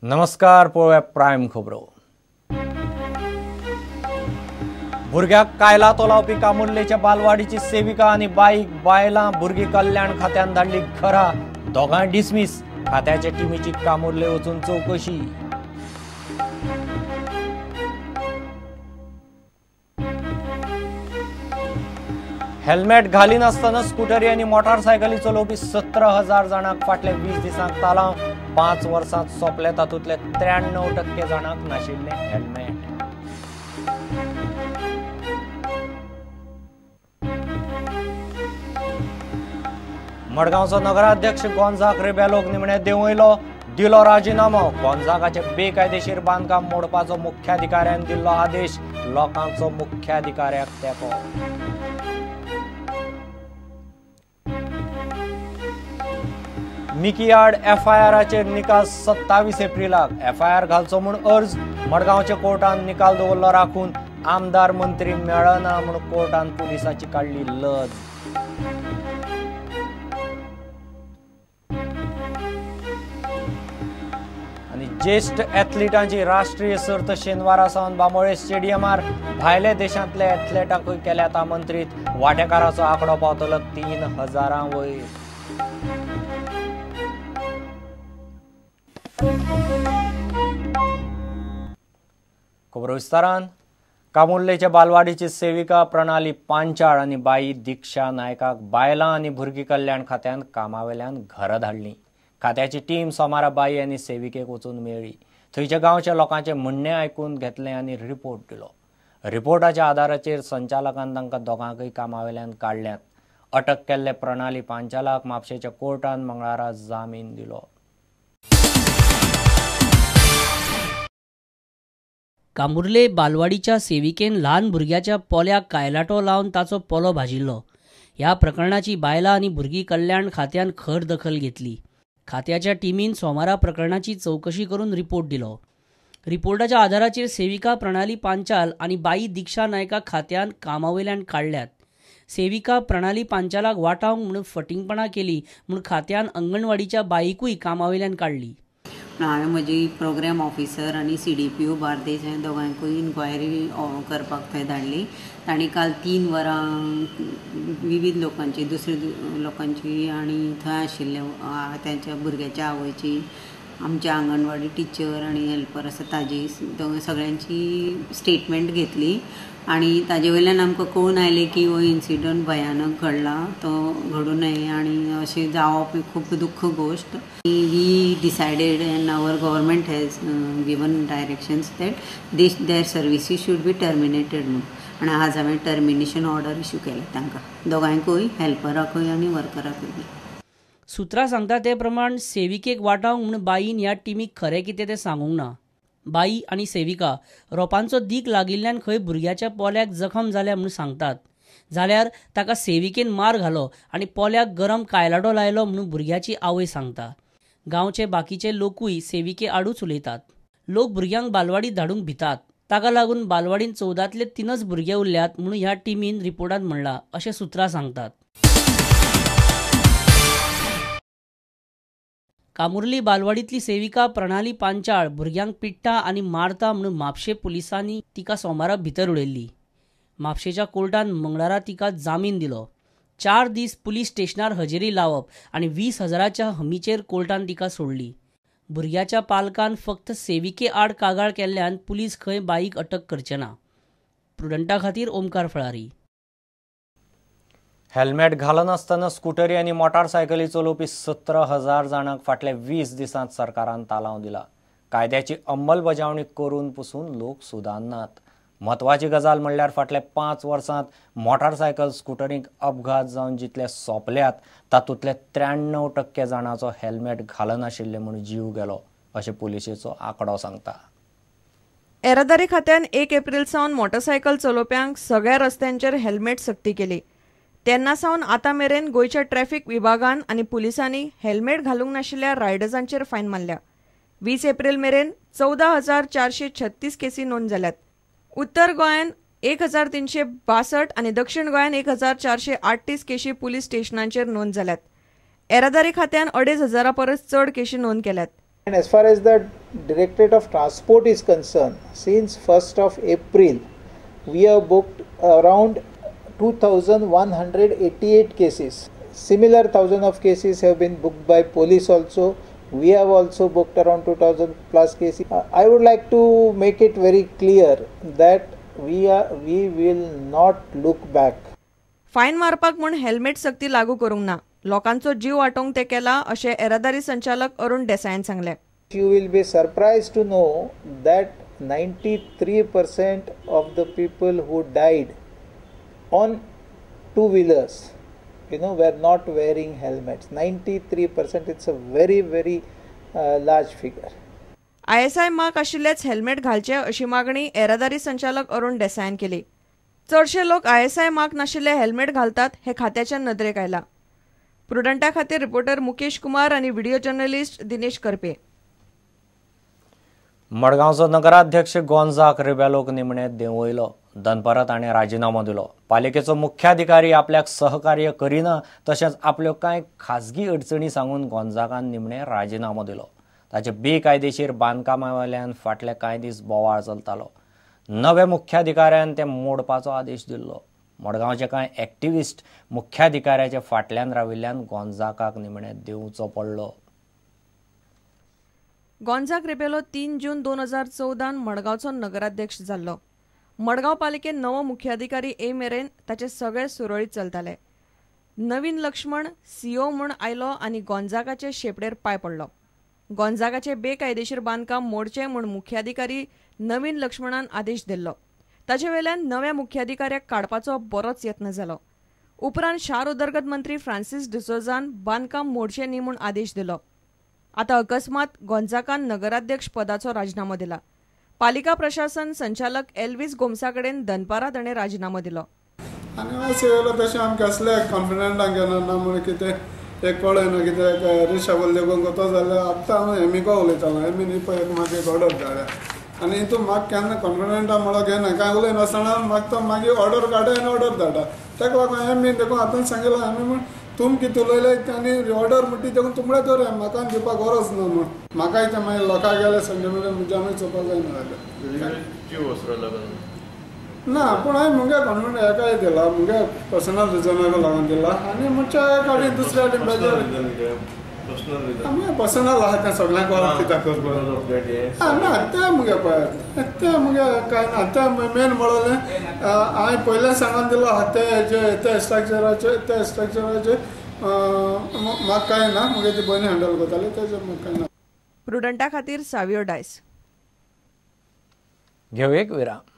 नमस्कार, पळोवया प्रायम खबरो. भुरग्याक कायला तोलावपी कामुर्लेच्या बालवाडीची सेविका आनी बाईक बायलां भुरगीं कल्याण खात्यान धाडली घरा, दोगांय डिसमीस. खात्याच्या टिमीची कामुर्ले वचून चवकशी. हेल्मेट घालिनासतना स्कुटरी आनी मोटारसायकली चलोवपी 17,000 जाणांक फाटल्या 20 दिसांक तालांव. 5 वर्सांत सोंपले तातूंतले 93% जाणांक नाशिल्लें हेल्मेट. मडगांवचो नगराध्यक्ष गोंजाग रिबेलोक निमणे देंवयलो, दिलो राजिनामो. गोंजागाचें बेकायदेशीर बांदकाम मोडपाचो मुख्याधिकाऱ्यान दिल्लो आदेश, लोकांचो मुख्याधिकाऱ्याक तेंको. मिकी आड एफआयआराचेर निकाल 27 एप्रिलाक. एफआयआर घालचो म्हूण अर्ज मडगांवच्या कोर्टान निकाल दवरलो राखून. आमदार मंत्री मेळना म्हूण कोर्टान पुलिसाची काडली लज. आनी ज्येश्ठ एथलिटांची राष्ट्रीय सर्त शेनवारा सावन बांबोळे स्टेडियमार. भायल्या देशांतल्या एथलेटांकूय केल्यात आमंत्रीत. वांटेकाराचो आंकडो पावतलो 3,000 वयर. खबरो विस्तारान. कामुर्लेच्या बालवाडीची सेविका प्रणाली पांचाळ आनी बाई दीक्षा नायकाक बायलां आनी भुरगीं कल्याण खात्यान कामावेल्यान घरा धाडली. खात्याची टीम सोमारा बाई आनी सेविकेक वचून मेळ्ळी. थंयच्या गांवच्या लोकांचें म्हणणें आयकून घेतलें आनी रिपोर्ट दिलो. रिपोर्टाच्या आदाराचेर संचालकान तांकां दोगांकय कामावेल्यान काडल्यात. अटक केल्ले प्रणाली पांचालाक म्हापशेच्या कोर्टान मंगळारा जामीन दिलो. कामुर्ले बालवाडीच्या सेविकेन ल्हान भुरग्याच्या पोल्याक कायलाटो लावन ताचो पोलो भाजिल्लो. ह्या प्रकरणाची बायलां आनी भुरगीं कल्याण खात्यान खर दखल घेतली. खात्याच्या टिमीन सोमारा प्रकरणाची चवकशी करून रिपोर्ट दिलो. रिपोर्टाच्या आधाराचेर सेविका प्रणाली पांचाल आनी बाई दीक्षा नायकाक खात्यान कामावयल्यान काडल्यात. सेविका प्रणाली पांचालाक वाटावंक म्हणून फटिंगपणां केली म्हूण खात्यान अंगणवाडीच्या बाईकूय कामावयल्यान काडली. हांवें म्हजी प्रोग्राम ऑफिसर आनी CDPO Bardez हांवें दोगांयकूय इन्क्वायरी करपाक थंय धाडली. तांणी काल 3 वरां विविध लोकांची, दुसरे लोकांची आनी थंय आशिल्ले तांच्या भुरग्याच्या आवयची, आमच्या आंगणवाडी टिचर आनी हेल्पर आसा ताजी, सगळ्यांची स्टेटमेंट घेतली आनी ताजे वयल्यान आमकां कळून आयलें की हो इन्सिडंट भयानक घडला, तो घडूं नये आनी अशें जावप ही खूब दुख्ख गोश्ट. We decided and our government has given directions that this their services should be terminated म्हणून. आनी आज हांवें टर्मिनेशन ऑर्डर इशू केलें तांकां दोगांयकूय, हेल्पराकूय आनी वर्कराकूय बी. सुत्रां सांगता ते प्रमाण सेविकेक वाटावंक म्हूण बाईन ह्या टिमीक खरें कितें तें सांगूंक ना. बाई आनी सेविका रोपांचो दीक लागिल्ल्यान खंय भुरग्याच्या पोल्याक जखम जाल्या म्हूण सांगतात, जाल्यार ताका सेविकेन मार घालो आनी पोल्याक गरम कायलाटो लायलो म्हूण भुरग्याची आवय सांगता. गांवचे बाकीचे लोकूय सेविके आडूच उलयतात. लोक भुरग्यांक बालवाडीत धाडूंक भितात. ताका लागून बालवाडीन 14तले 3च भुरगे उरल्यात म्हणून ह्या टिमीन रिपोर्टांत म्हणलां अशें सुत्रां सांगतात. कामुर्ली बालवाडींतली सेविका प्रणाली पांचाळ भुरग्यांक पिडटा आनी मारता म्हणून म्हापशें पुलिसांनी तिका सोमारा भितर उडयल्ली. म्हापशेच्या कोर्टान मंगळारा तिका जामीन दिलो. 4 दीस पुलीस स्टेशनार हजेरी लावप आनी 20,000च्या हमीचेर कोर्टान तिका सोडली. भुरग्याच्या पालकान फक्त सेविके आड कागाळ केल्ल्यान पुलीस खंय बाईक अटक करचे ना. प्रुडंटा खातीर ओमकार फळारी. हेल्मेट घालनासतना स्कुटरी आनी मोटारसायकली चलोवपी 17,000 जाणांक फाटल्या 20 दिसांत सरकारान तालांव दिला. कायद्याची अंमलबजावणी करून पसून लोक सुदारनात. म्हत्वाची गजाल म्हणल्यार फाटल्या 5 वर्सांत मोटारसायकल स्कुटरींक अपघात जावन जितले सोंपल्यात तातूंतले 93% जाणांचो हेल्मेट घालनाशिल्ले म्हूण जीव गेलो अशें पुलिशेचो आंकडो सांगता. येरादारी खात्यान 1 एप्रिल सावन मोटरसायकल चलोवप्यांक सगळ्या रस्त्यांचेर हेल्मेट सक्ती केली. तेन्ना सावन आतां मेरेन गोंयच्या ट्रॅफिक विभागान आनी पुलिसांनी हेल्मेट घालूंक नाशिल्ल्या रायडर्सांचेर फायन मारल्या. 20 एप्रिल मेरेन 14,436 केसी नोंद जाल्यात. उत्तर गोंयान 1,362 आनी दक्षिण गोंयान 1,438 केशी पुलीस स्टेशनांचेर नोंद जाल्यात. येरादारी खात्यान 2,500 परस चड केशी नोंद केल्यात. And as far as the Directorate of Transport is concerned, since 1st of April, we have booked around 2,188 cases. Similar thousand of cases have been booked by police also. We have also booked around 2,000 plus cases. I would like to make it very clear that we will not look back. Fine मारपाक म्हूण helmet सक्ती लागू करूंक ना, लोकांचो जीव वाटोवंक ते केला अशें येरादारी संचालक अरुण देसायान सांगलें. You will be surprised to know that 93% of the people who died on two wheelers, you know, were not wearing helmets. 93%, it's a very very large figure. ISI mark आशिल्लेच हेल्मेट घालचे अशी मागणी येरादारी संचालक अरुण देसायान केली. चडशे लोक आयएसआय मार्क नाशिल्ले हेल्मेट घालतात हे खात्याच्या नदरेक आयला. प्रुडंटा खातीर रिपोर्टर मुकेश कुमार आनी व्हिडिओ जर्नलिस्ट दिनेश करपे. मडगांवचो नगराध्यक्ष गोंजाक रिबेलोक निमणे देंवयलो. दनपरां ताणें राजिनामो दिलो. पालिकेचो मुख्याधिकारी आपल्याक सहकार्य करिना तशेंच आपल्यो कांय खाजगी अडचणी सांगून गोंजाकान निमणे राजिनामो दिलो. ताचे बेकायदेशीर बांदकामा वयल्यान फाटले कांय दीस बोवाळ चलतालो. नव्या मुख्याधिकाऱ्यान ते मोडपाचो आदेश दिल्लो. मडगांवचे कांय एक्टिविस्ट मुख्याधिकाऱ्याच्या फाटल्यान राविल्ल्यान गोंजाकाक निमणे देंवचो पडलो. गोंजाक रिबेलो 3 जून 2014 मडगांवचो नगराध्यक्ष जाल्लो. मडगांव पालिकेन नवो मुख्याधिकारी ए मेरेन ताचे सगळे सुरळीत चलताले. नवीन लक्ष्मण सीओ म्हूण आयलो आनी गोंजाकाचे शेपडेर पांय पडलो. गोंजाकाचे बेकायदेशीर बांदकाम मोडचें म्हूण मुख्याधिकारी नवीन लक्ष्मणान आदेश दिल्लो. ताचे वेल्यान नव्या मुख्याधिकाऱ्याक काडपाचो बरोच यत्न जालो. उपरांत शार उदरगत मंत्री फ्रांसीस डिसोजान बांदकाम मोडचें न्ही म्हूण आदेश दिलो. आतां अकस्मात गोंजाकान नगराध्यक्ष पदाचो राजिनामो दिला. पालिका प्रशासन संचालक एल्विस गोम्सा कडेन दनपारां ताणें राजिनामो दिलो. आनी अशें येयलो तशें आमकां कसले कॉन्फिडंटान घेना ना म्हूण कितें एक कळना कितें रिक्षा देखून तो जाल्यार आत्तां हांव एमीको उलयतालो. एमी न्ही पळय म्हाका एक ऑर्डर धाडल्या आनी हितून म्हाका केन्ना कॉन्फिडंटा म्हणो घेना कांय उलयनासतना म्हाका तो मागीर ऑर्डर काडटा आनी ऑर्डर धाडटा. ताका लागून एमी देखून आतां सांगिल्लें आमी म्हूण तुम कितें उलयले आनी ऑर्डर म्हणटी देखून तुमळे दवर म्हाका दिवपाक गरज ना म्हूण. म्हाकाय तें मागीर लोकांक गेले संगे मेळून मुद्दामूय चोवपाक जायना जालें ना. पूण हांवें मुगे कॉन्फिडंट हेकाय दिला, मुगे पर्सनल रिजनाक लागून दिला आनी म्हणच्या एक दुसऱ्या बेजार आमगे पर्सनल आहा तें सगळ्यांक वरात कित्याक करपाक ना तें मुगे पळय तें मुगे कांय ना. तें मेन म्हणलें हांवें पयलें सांगून दिलो आहा तें जे ते स्ट्रक्चराचे म्हाका कांय ना, मुगे ती भयणी हँडल करताली तेजें म्हाका कांय ना. प्रुडंटा खातीर सावियो डायस. घेवं एक विराम.